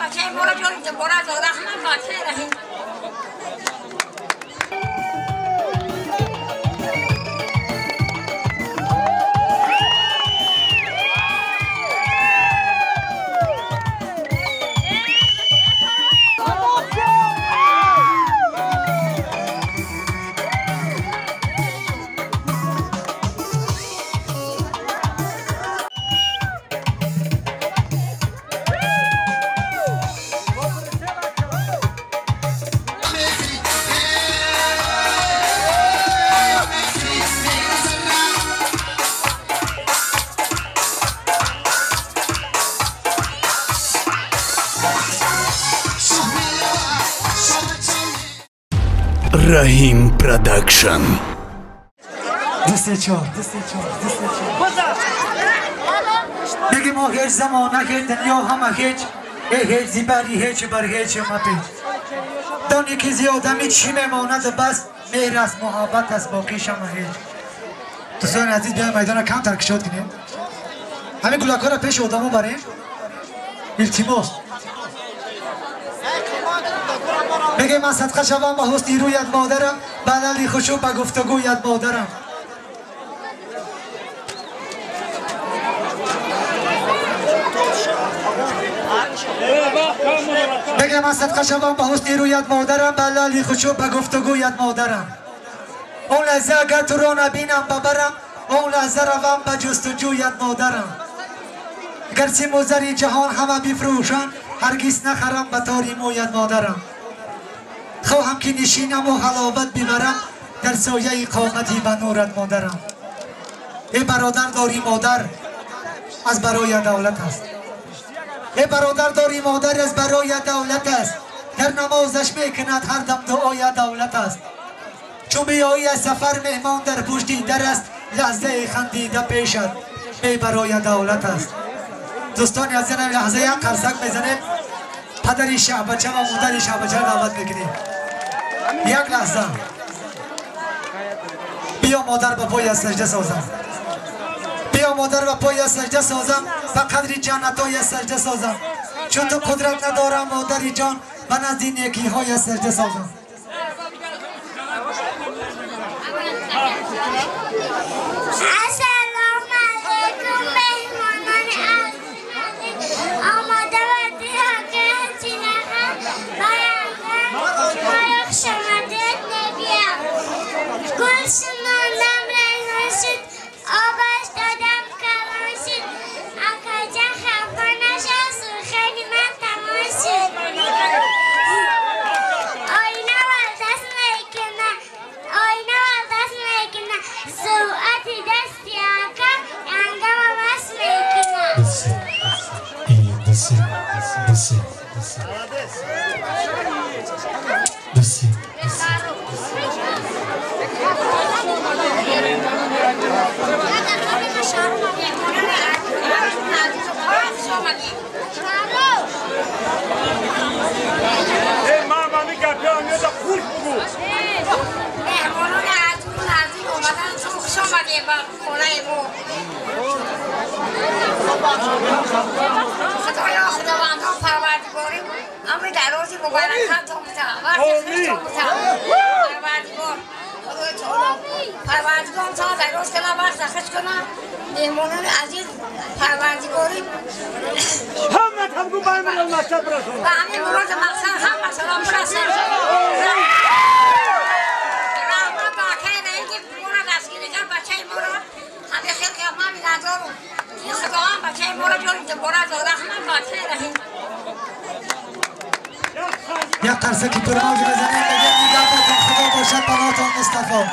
بچه ما را جان دوباره از رحمان بچه رحیم. Rahim Production. 2 4 بگی ما هیچ زمانه که دنیا همه هیچ ای هیچ زیبری هیچ بر هیچ مپیچ دانی که زیادمی چی میماند بس مهر است محبت است باقیش همه هیچ. دوستان عزیز بیایم میدان کم ترکشاد کنیم. همین گلک ها را پیش آدم بریم. التماس بگه من صدقه شوم به حسنی رویت مادرم، بللی خوشو به گفتگویت مادرم. بگه من صدقه شوم به حسنی رویت مادرم، بللی خوشو به گفتگویت مادرم. اون لحظه اگر تو را نبینم ببرم، اون لحظه روم به جستجویت مادرم. گرچه مزری جهان همه بفروشم، هرگز نخرم به تاری مویت مادرم. خواهم که نشینم و حلاوت ببرم در سایه قامتی به نورت مادرم. ای برادر داری مادر از برای دولت است، ای برادر داری مادر از برای دولت است، در نمازش میکند هر دم دعای دولت است. چون بیایی از سفر مهمان در پشتی در است، لحظه خندیده پیشت می برای دولت است. دوستان عزیز لحظه یک قرصک میزنیم، پدر شهبچه و مادر شهبچه را دعوت میکنیم. یک لحظه بیا مادر به پای سجده سازم، بیا مادر به پای سجده سازم، به قدر جنت های سجده سازم. چون تو قدرت ندارم مادری جان، به نزد نیکی های سجده سازم. السلام علیکم مهمانان عزیز، آماده و گل شناندم ریحان شد، آبش دادم کلان شد، اکاجا خفه نشد، سرخنی من تمام شد. آینه بر دست میکنه، آینه بر دست میکنه، سرعت دستی اکا انگم مس میکنه. مهمانان عزیز اومدن، خوش آمدید به خونه ما. خدایا خداوندا پروردگاری امر در روز مبارک تا بوده وقتی خوش تا بوده پروردگار خدای تعالی پروردگار تا در روز کنم وقت خوش کنم. مهمانان عزیز پروردگاری همه تمگو برمیرم مقصد برسون و همین مراد مقصد هم سلام برسون. رحمت با اکای رئیس که ما را دستگیری کرد، بچه ما را همه خیلی که من می‌دارم این خدا هم بچه ما را جان دوباره از رحمت با اکای رئیس. یک قرصه که پرموج بزنیم بگیم نگهبانتان خدا باشد بناتان مصطفی.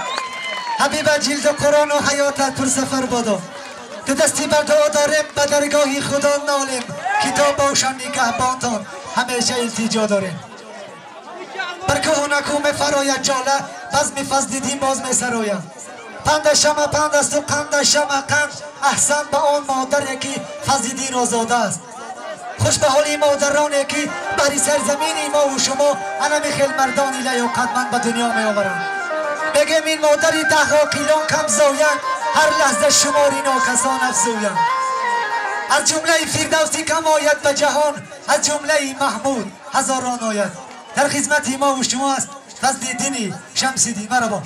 حبیب جلد قرآن و حیاتت پر سفر بادو. دو دستی بر دعا داریم به درگاهی خدا نالیم، کتاب باشن نگهبانتان همیشه التجا داریم. بر کوه نکو میفراید جاله، بزم فضل دین باز میسراید. پند شمع پند است و قند شمع قند، احسن به آن مادر که فضل دین را زاده است. خوش به حال مادرانی که بری سرزمین ما و شما انمی خیل مردانی لیاقتمند به دنیا می آورند. بگم این مادری ده عاقلان کم زایند، هر لحظه شماری ناکسان افزویند. Аз ҷумлаи Фирдавсӣ кам ояд ба ҷаҳон, аз ҷумлаи Маҳмуд ҳазорон ояд. Дар хизмати мо ва шумо аст Фазлиддини Шамсиддин. Марҳабо.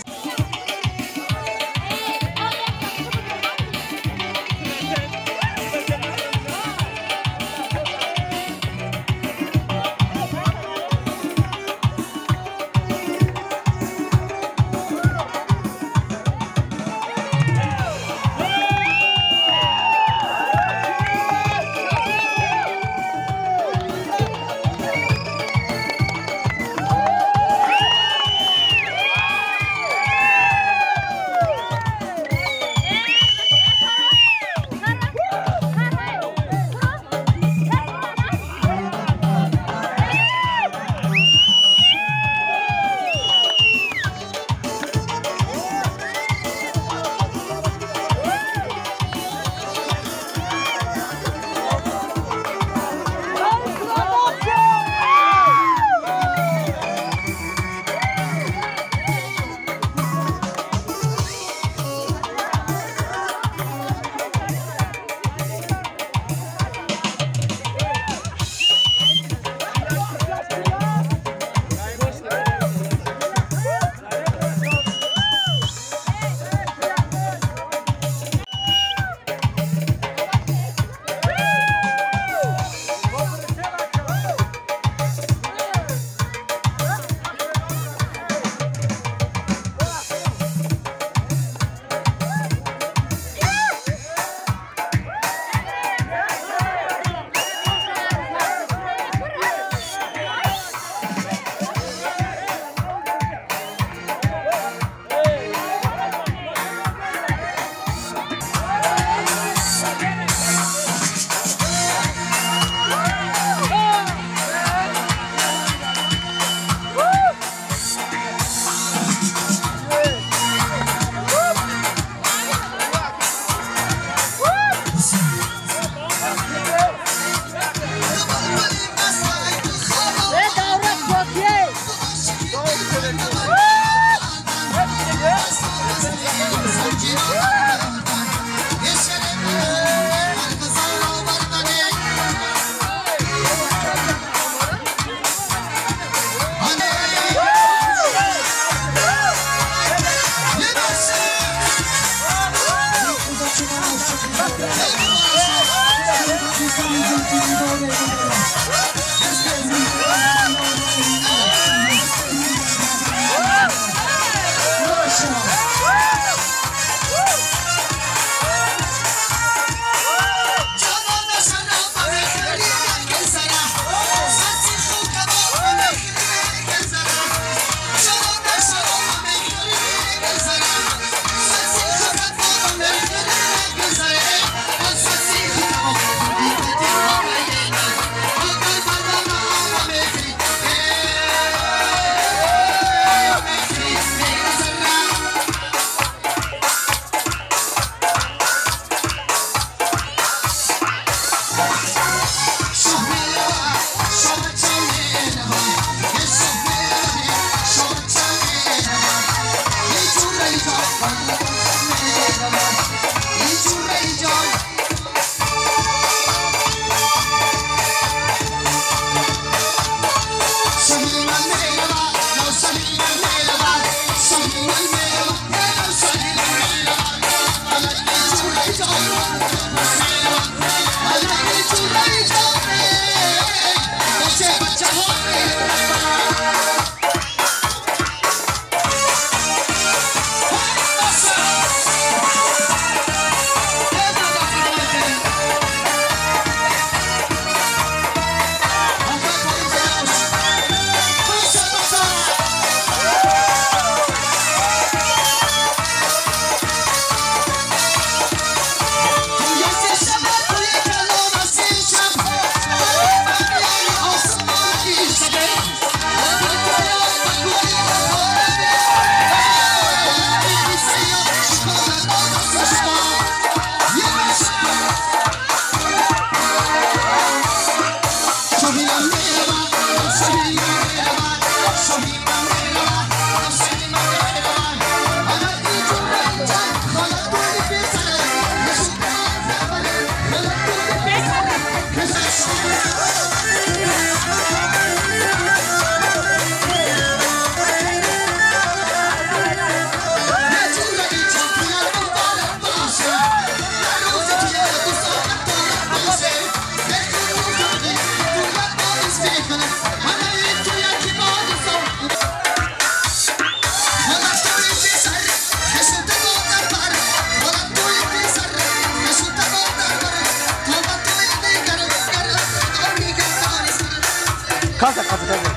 Каса, каса, каса.